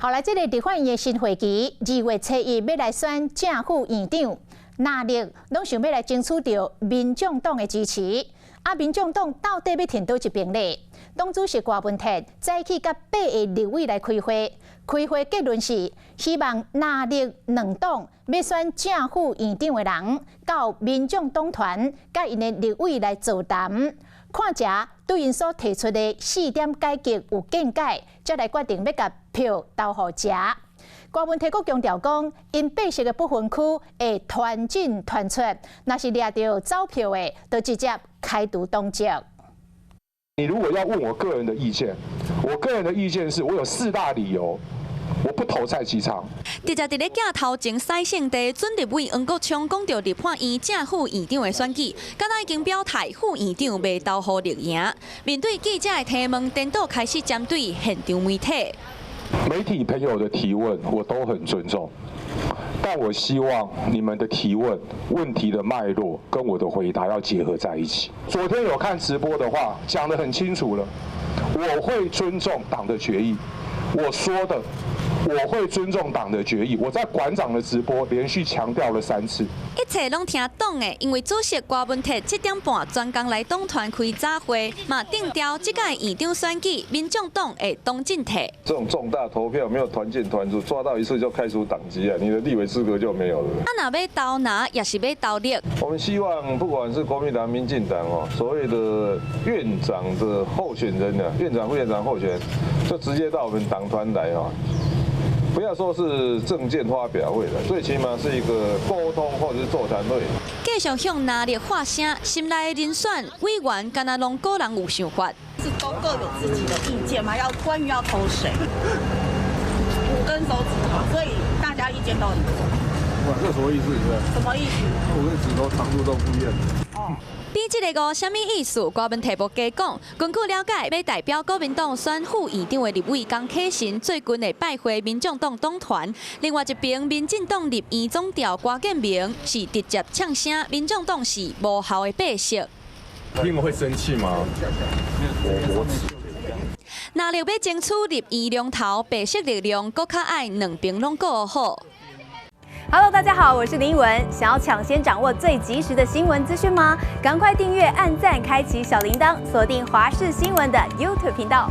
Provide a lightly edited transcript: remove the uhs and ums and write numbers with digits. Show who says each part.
Speaker 1: 好來，這个立法院的新會期，2月初1欲來選正副院長，藍綠攏想欲來爭取著民眾黨的支持。啊，民眾黨到底欲佇佗一邊咧？黨主席郭文鐵早起佮八个立委來開會，開會結論是希望藍綠兩黨欲選正副院長的人，到民眾黨團佮𪜶的立委來座談，看者對𪜶所提出的四點改革有見解，才來決定欲共票投予誰。郭文鐵閣強調講，𪜶白色的不分區會團進團出，若是掠著走票的，就直接開除黨籍。
Speaker 2: 你如果要問我個人的意見，我個人的意見是我有四大理由，我不投蔡其昌。
Speaker 3: 直接佇咧鏡頭前洗聖地，準立委黃國昌講著立法院正副院長的選舉，敢若已經表態副院長袂投予綠營。面對記者的提問，顛倒開始針對現場媒體。
Speaker 2: 媒體朋友的提問我都很尊重，但我希望你們的提問問題的脈絡跟我的回答要結合在一起。昨天有看直播的話，講得很清楚了，我會尊重黨的決議。我說的，我會尊重黨的決議。我在館長的直播連續強調了三次。
Speaker 3: 一切攏聽黨的，因為主席郭文鐵7點半專工來黨團開早會，嘛定調這屆院長選舉，民眾黨會黨進退。
Speaker 4: 這種重大投票沒有團進團出，抓到一次就開除黨籍啊，你的立委資格就沒有了。
Speaker 3: 啊，若欲投藍，抑是欲投綠。
Speaker 4: 我們希望不管是國民黨、民進黨哦，所謂的院長的候選人啊，院長、副院長候選人，就直接到我們黨團來哦。不要說是政見發表會了，最起碼是一個溝通或者是座談會。
Speaker 3: 繼續向藍綠發聲，心內的人選委員，敢若攏個人有想法。
Speaker 5: 是都各有自己的意見嗎？要關於要投誰？五根手指頭，所以大家意見都很多。
Speaker 4: 哇，這什麼意思？
Speaker 5: 什麼意思？
Speaker 4: 五根指頭長度都不一樣。
Speaker 5: 哦。
Speaker 3: 比這个五啥物意思？郭文鐵無加講。根據了解，欲代表國民黨選副院長的立委江啟臣最近會拜會民眾黨黨團。另外一邊，民進黨立院總召郭建明是直接嗆聲，民眾黨是無效的白色。
Speaker 6: 聽了會生氣嗎？我我
Speaker 3: 藍綠欲爭取立院龍頭，白色力量閣較愛兩邊攏顧好。
Speaker 7: Hello，大家好，我是林依文。想要搶先掌握最及時的新聞資訊嗎？趕快訂閱、按讚、開啟小鈴鐺，鎖定華視新聞的 YouTube 頻道。